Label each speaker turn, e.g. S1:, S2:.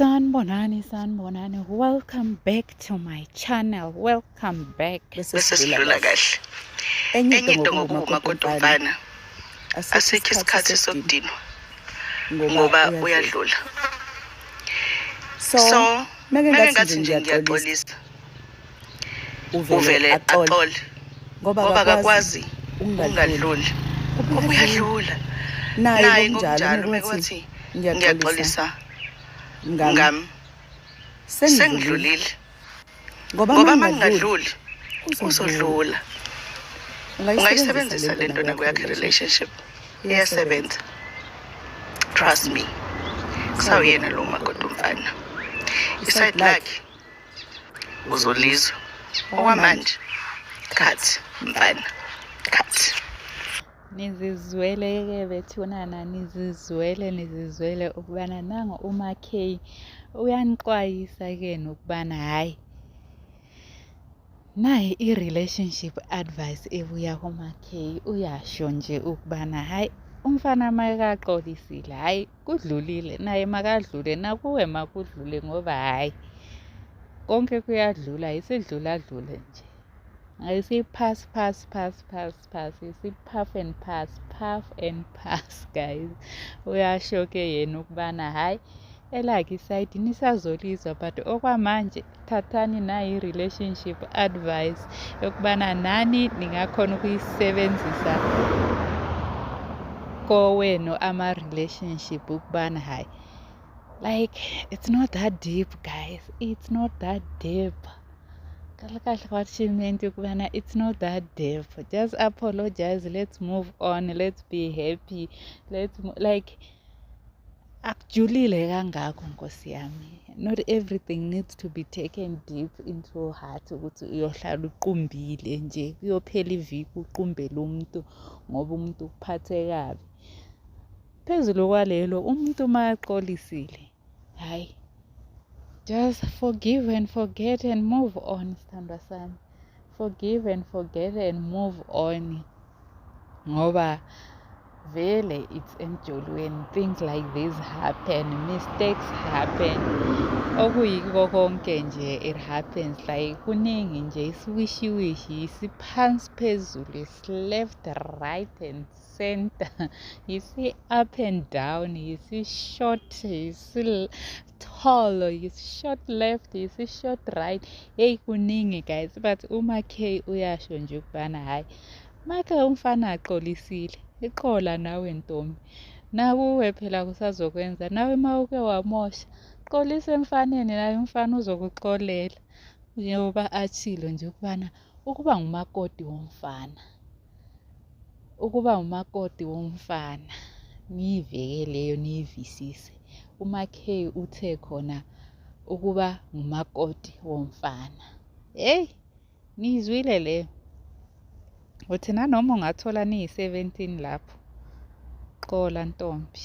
S1: Sanibonani, sanibonani. Welcome back to my channel. Welcome back.
S2: Bese sidlula kahle. Enye into ngokuba umakoti womfana, asikho isikhathi sokudinwa ngoba uyadlula. So meke ngathi nje ngiyaxolisa, uvele axole ngoba akakwazi ukungadluli, ngoba uyadlula. Naye ngokunjalo meke wathi ngiyaxolisa ngami, sengidlulile, ngoba uma ngingadluli uzodlula. Ungayisebenzisa le nto nakweyakhe relationship, iyasebenza, trust me. Kusawuyena lo makoti umfana, i-side lakhe uzolizwa. Okwamanje cut, mfana, cut.
S1: Nizizwele-ke bethunana, nizizwele, nizizwele ukubana nangu uMaK uyanixwayisa-ke nokubana hhayi, nayi i-relationship advice ebuya kuMaK. Uyasho nje ukubana hhayi, umfana makaqolisile, hhayi, kudlulile, naye makadlule, nakuwe makudlule, ngoba hhayi, konke kuyadlula, isidluladlule nje. Ayisi-pass, pass, pass, pass, pass, isi-puff and pass, puff and pass, guys. Uyasho-ke yena ukubana hhayi, elakhe i-side nisazolizwa, but okwamanje thathani nayi i-relationship advice yokubana nani ningakhona ukuyisebenzisa kowenu ama-relationship, ukubana hhayi, like, it's not that deep, guys, it's not that deep. Kahle kahle kwashimenti ukubana it's not that deep. Just apologize, let's move on, let's be happy, let's like, akujulile kangako, nkosi yami. Not everything needs to be taken deep into heart, ukuthi uyohlala uqumbile nje, kuyophela iviki uqumbele umuntu ngoba umuntu ukuphathe kabi. Phezulu kwalelo, umuntu uma axolisile, hhayi, just forgive and forget and move on, sithandwa sami. Forgive and forget and move on, ngoba vele it's emjolweni, things like this happen, mistakes happen, okuyiko konke nje, it happens. Like, kuningi nje, isiwishiwishi, isiphansi phezulu, isi-left, right and center, isi-up and down, isi-short, isi-tall, isi-short left, isi-short right. Hey, kuningi, guys. But uma K uyasho nje ukubana hhayi, make umfana axolisile, iqola nawe ntombi, nakuwe phela kusazokwenza nawe. Uma uke wamosha, xolisa emfaneni, naye umfana uzokuxolela, njengoba athilo nje ukubana ukuba ngumakoti womfana, ukuba umakoti womfana, niyiveke leyo, niyivisise. UMaK uthe khona ukuba ngumakoti womfana. Hey, niyizwile leyo. Uthi nanoma ungathola niyi-17 lapho, xola ntombi.